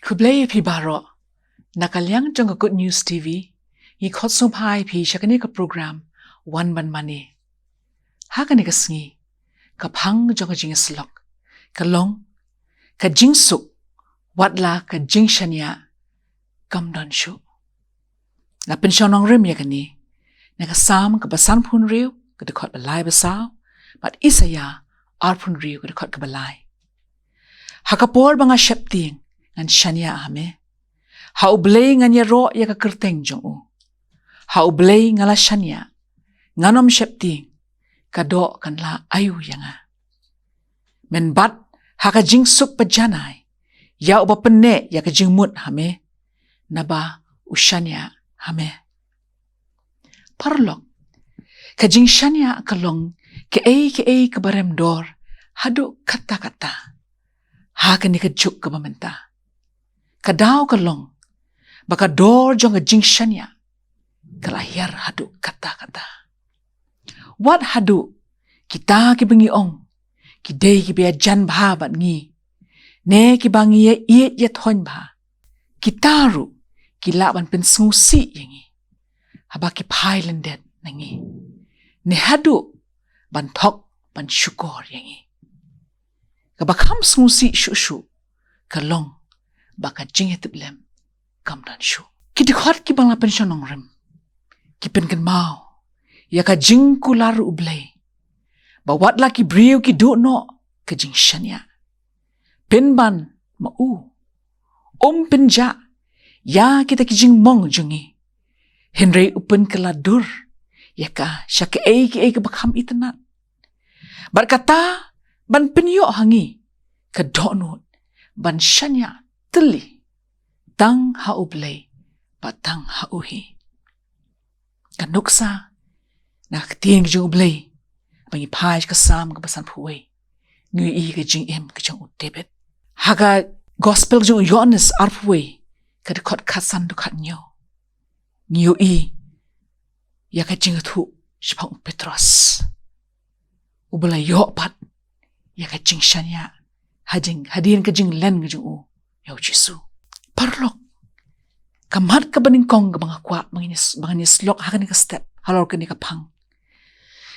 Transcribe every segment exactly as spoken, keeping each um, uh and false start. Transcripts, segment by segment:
Khublei ïa phi baroh. Na ka liang jong ka Good News T V, ngi khot sngewbha ïa phi sha kane ka program Wan Ban Mane. Ha kane ka sngi, ka phang jong ka jingïasyllok ka long: Ka jingsuk, wat la ka jingshaniah kam don shuh. La pynshong nongrim ïa kane na ka Salm kaba sanphew hynriew, ka dkhot ba lai ba saw, bad Isaïah arphew hynriew, ka dkhot kaba lai. Ha ka por ba nga sheptieng, ngan shaniah ha me. Ha U Blei ngan ïaroh ïa ka kyrteng jong u. Ha U Blei nga la shaniah, ngan ym sheptieng, ka doh kan la aïu ïa nga. Men bat ha ka jingsuk ba janai ïa uba pynneh ïa ka jingmut ha me, naba u shaniah ha me. Paralok, ka jingshaniah ka long kaei kaei kaba rem dor haduh katta katta ha kane ka juk kaba mynta. Ka daw ka long ba ka dor jong ka jingshaniah ka la hiar haduh katta katta. Wat haduh kita kiba ngi ong ki dei kiba ïajan bha bad ngi, ne kiba ngi ïa ïeit ïa thoiñ bha, kita ruh ki lah ban pynsngewsih ïa ngi haba ki phai lyndet na ngi, ne haduh ban thok ban shukor ïa ngi. Kaba kham sngewsih shuh shuh ka long ba ka jingïatiplem kam don shuh. Ki dkhot kiba la pynshong nongrim ki pynkynmaw ïa ka jingkular U Blei, ba wat la ki briew ki duh noh ka jingshaniah, pynban ma u um pynjah ïa kita ki jingmong jong ngi, hynrei u pynkylla dur ïa ka sha kaei kaei kaba kham itynnad. Bad kata ban pynïoh ha ngi ka dohnud ban shaniah tylli tang ha U Blei bad tang ha u hi. Ka nuksa na ka ktien jong U Blei, ba ngi phai ka Salm kaba sanphew wei, ngi ïohi ka jingim ka jong u David. Ha ka Gospel jong u Ïoannis arphew wei, ka dkhot khatsan haduh khathynñiew, ngi ïohi ïa ka jingïathuh shaphang u Petros, uba la ïoh pat ïa ka jingshaniah hadien, hadien ka jinglen ka jong u ïa u Jisu. Paralok, ka mat kaba nyngkong kaba nga kwah ba ngin ïa s-, ba ngin ïasyllok ha kane ka step halor kane ka phang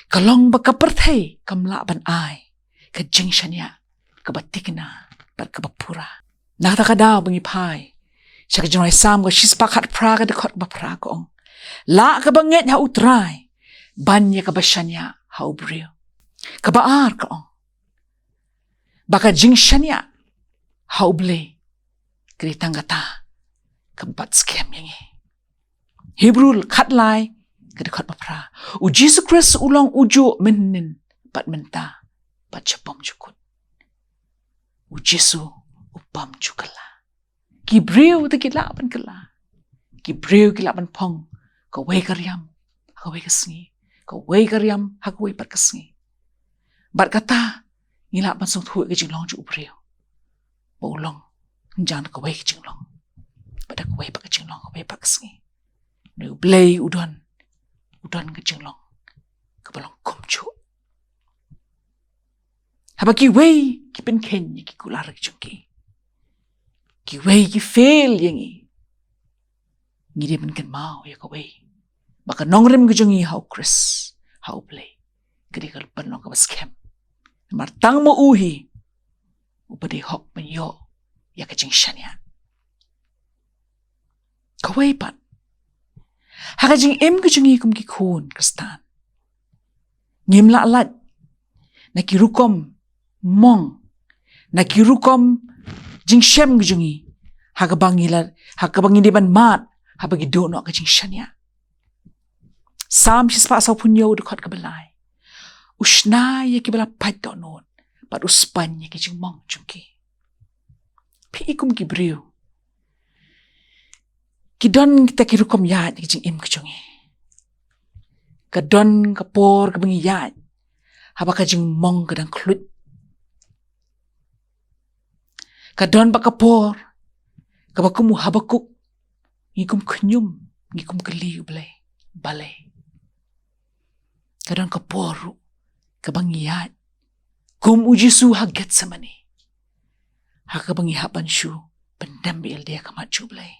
ka long ba ka pyrthei kam lah ban ai ka jingshaniah kaba thikna bad kaba pura. Na kata ka daw ba ngi phai sha ka Jingrwai Salm ka shispah khatphra, ka dkhot ba phra, ka ong: Lah kaba ngeit ha U Trai ban ïa kaba shaniah ha u briew. Kaba ar ka ong ba ka jingshaniah ha U Blei ka dei tang kata kaba bat skhem ïa ngi. Hebru khatlai, ka dkhot ba phra: U Jisu Khrist u long u juh mynhynnin bad mynta bad sha bymjukut. U Jisu u bym ju kylla. Ki briew te ki lah ban kylla, ki briew ki lah ban phong kawei ka riam ha kawei ka sngi, kawei ka riam ha kawei pat ka sngi. Bad kata ngi lah ban sngewthuh ïa ka jinglong jong u briew ba u long hynjan kawei ka jinglong, bad da kawei pat ka jinglong kawei pat ka sngi. Hynrei U Blei u don, u don ka jinglong kaba long kumjuh. Haba kiwei ki pynkheiñ ïa ki kular ki jong ki, kiwei ki fail ïa ngi, ngi dei ban kynmaw ïa kawei, ba ka nongrim ka jong ngi ha U Khrist, ha U Blei, ka dei ka ban long kaba skhem. Namar tang ma u hi uba dei hok ban ïoh ïa ka jingshaniah. Kawei pat, ha ka jingim ka jong ngi kum ki khun Khristan, ngim lah lait na ki rukom mong, na ki rukom jingshem ka jong ngi, ha kaba ngi la, ha kaba ngi dei ban mad haba ki duh noh ka jingshaniah. Salm shispah sawphew hynñiew, dkhot kaba lai: U shna ïa kiba la pait dohnud bad u spaiñ ïa ki jingmong jong ki. Phi i kum ki briew, ki don kita ki rukom ïaid ha ka jingim ka jong ngi. Ka don ka por kaba ngi ïaid haba ka jingmong ka dang khluit. Ka don pat ka por kaba kum u Habakuk ngi kum khñium, ngi kum kylli U Blei, balei. Ka don ka por ruh kaba ngi ïaid kum u Jisu ha Gethsemane, ha kaba ngi hap ban shu pyndem ïa lade ha khmat jong U Blei.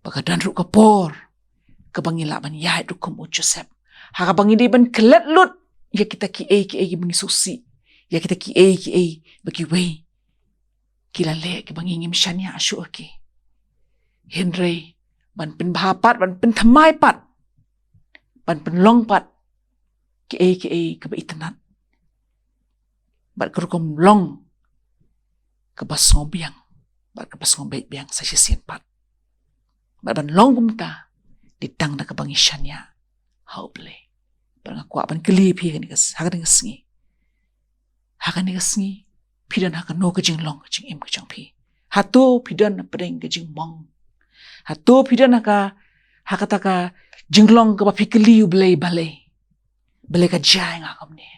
Ba ka don ruh ka por kaba ngi lah ban ïaid ruh kum u Joseph, ha kaba ngi dei ban klet lut ïa kita kiei kiei kiba ngi sngewsih, ïa kita kiei kiei ba kiwei ki la leh kiba ngi ngim shaniah shuh ha ki. Hynrei ban pynbha pat, ban pynthymmai pat, ban pynlong pat kiei kiei kaba itynnad, bad ka rukom long kaba sngewbiang, bad kaba sngewbeit biang sa shisien pat. Bad ban long kumta dei tang da kaba ngi shaniah ha U Blei. Bad nga kwah ban kylli ïa phi ha kane ka, ha kane ka sngi, ha kane ka sngi, phi don ha kano ka jinglong ka jingim ka jong phi? Hato phi don hapdeng ka jingmong? Hato phi don ha ka, ha kata ka jinglong kaba phi kylli U Blei, balei, balei ka jia ïa nga kumne?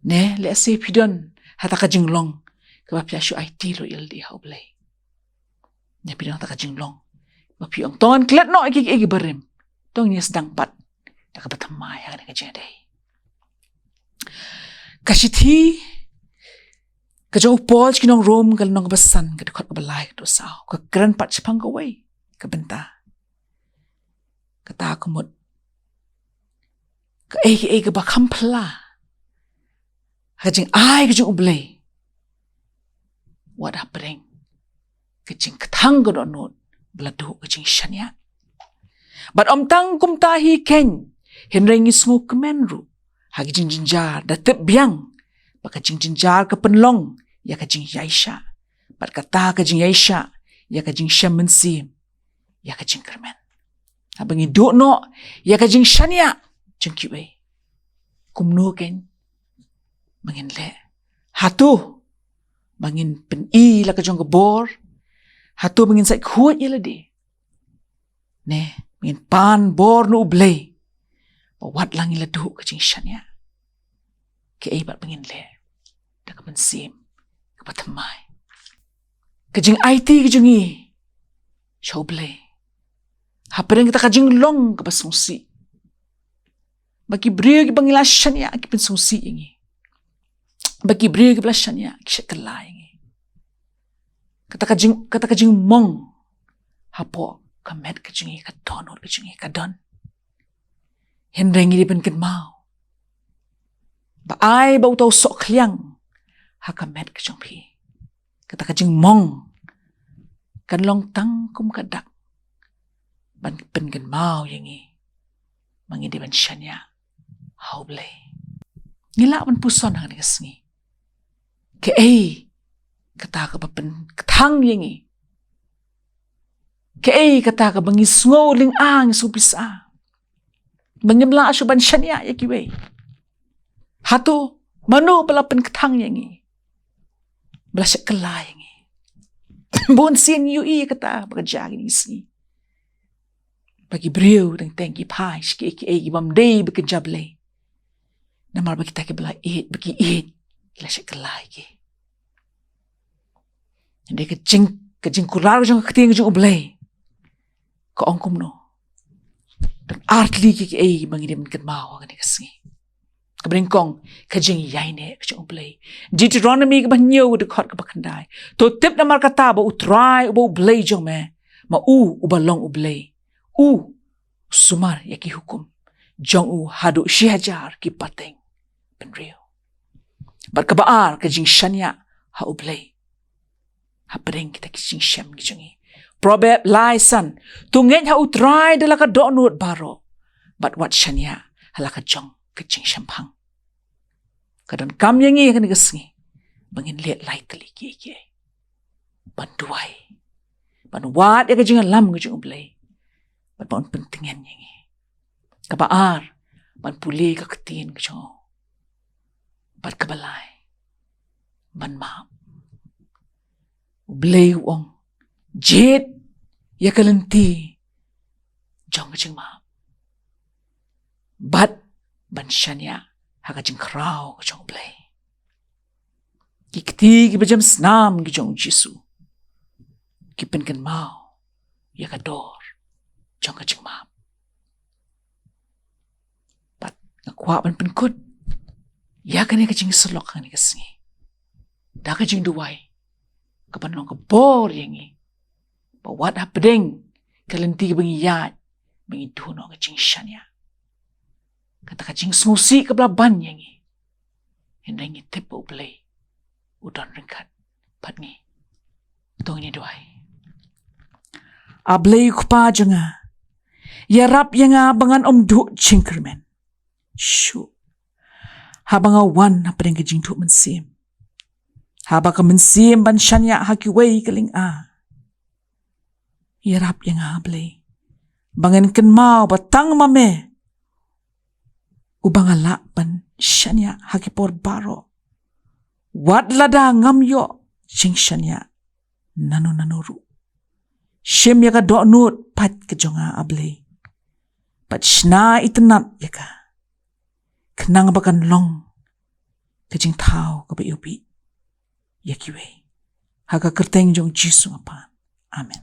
Ne lehse phi don ha kata ka jinglong kaba phi la shu aiti lut ïa lade ha U Blei. Ne phi don ha kata ka jinglong ba phi ong, to ngan klet noh ïa kiei kiei kiba rim, to ngin ïa sdang pat da kaba thymmai ha kane ka jingïadei. Ka shithi ka jong u Paul sha ki nong Rom, ka lynnong kaba san, ka dkhot kaba lai, ka dkhot saw, ka kren pat shaphang kawei ka bynta. Kata ka mut, kaei kaei kaba kham phylla ha ka jingai ka jong U Blei, wat hapdeng ka jingkthang ka dohnud ba la duh ka jingshaniah. Bad ym tang kumta hi keiñ, hynrei ngi sngewkmen ruh ha ka jingjynjar, da tip biang ba ka jingjynjar ka pynlong ïa ka jingïaishah, bad kata ka jingïaishah ïa ka jingshem mynsiem, ïa ka jingkyrmen. Haba ngi duh noh ïa ka jingshaniah jong kiwei, kumno keiñ ba ngin leh? Hato ba ngin pyni la ka jong ka bor? Hato ba ngin sait khuid ïa lade? Ne ba ngin pan bor na U Blei ba wat la ngi la duh ka jingshaniah? Kaei pat ba ngin leh da ka mynsiem kaba thymmai? Ka jingaiti ka jong ngi sha U Blei hapdeng kata ka jinglong kaba sngewsih, ba ki briew kiba ngi la shaniah ki pynsngewsih ïa ngi, ba ki briew kiba la shaniah ki shait kylla ïa ngi. Kata ka jing, kata ka jingmong hapoh ka met ka jong ngi, ka dohnud ka jong ngi ka don. Hynrei ngi dei ban kynmaw ba ai ba uta u sohkhliang ha ka met ka jong phi, kata ka jingmong kan long tang kum ka dak ban pynkynmaw ïa ngi ba ngi dei ban shaniah ha U Blei. Ngi lah ban puson ha kane ka sngi, kaei kata kaba pynkthang ïa ngi? Kaei kata kaba ngi sngew lynga, ngi sngew pisa, ba ngim lah shuh ban shaniah ïa kiwei? Hato mano ba la pynkthang ïa ngi, ba la shait kylla ïa ngi? Bun sien ngi ïohi ïa kata ba ka jia ha kine ki sngi, ba ki briew teng teng ki phai sha kiei kiei ki bym dei ba ki jia Blei, namar ba kita kiba la ïeit, ba ki ïeit, ki la shait kylla ïa ki. Hynrei ka jing, ka jingkular ka jong ka ktien ka jong U Blei ka ong kumno? Don artylli kiei kiei ba ngi dei ban kynmaw ha kane ka sngi. Kaba nyngkong, ka jingïaineh ka jong U Blei. Deuteronomi kaba hynñiew, dkhot kaba khyndai: To tip namar kata ba U Trai uba U Blei jong me, ma u uba long U Blei, u sumar ïa ki hukum jong u haduh shi hajar ki pateng bynriew. Bad kaba ar, ka jingshaniah ha U Blei hapdeng kita ki jingshem ki jong ngi. Proverb lai san: To ngeit ha U Trai da la ka dohnud baroh, bad wat shaniah ha la ka jong ka jingshemphang. Ka donkam ïa ngi ha kane ka sngi ba ngin leh lai tylli kiei kiei, ban duwai, ban wad ïa ka jingïalam ka jong U Blei, bad ba un pyntngen ïa ngi. Kaba ar, ban pule ka ktien ka jong u. Bad kaba lai, ban map. U Blei u ong, jied ïa ka lynti jong ka jingmap, bad ban shaniah ha ka jingkhraw ka jong U Blei. Ki kti kiba jem snam ki jong U Jisu ki pynkynmaw ïa ka dor jong ka jingmap. Bad nga kwah ban pynkut ïa kane ka jingsyllok ha kane ka sngi da ka jingduwai, ka ban long ka bor ïa ngi, ba wat hapdeng ka lynti ba ngi ïaid ba ngi duh noh ka jingshaniah. Kata ka jingsngewsih kaba la ban ïa ngi, hynrei ngi tip ba U Blei u don ryngkat bad ngi. To ngin ïa duwai. A Blei U Kpa jong nga, ïarap ïa nga ba ngan ym duh jingkyrmen. Shuh, haba nga wan hapdeng ka jingduh mynsiem, haba ka mynsiem ban shaniah ha kiwei ka lynga, ïarap ïa nga, A Blei, ba ngan kynmaw ba tang ma me uba nga lah ban shaniah ha ki por baroh, wat lada ngam ïoh jingshaniah nano nano ruh. Shim ïa ka dohnud pat ka jong nga, A Blei, bad shna itynnad ïa ka, khnang ba kan long ka jingthaw kaba ïohi ïa kiwei. Ha ka kyrteng jong U Jisu nga pan. Amen.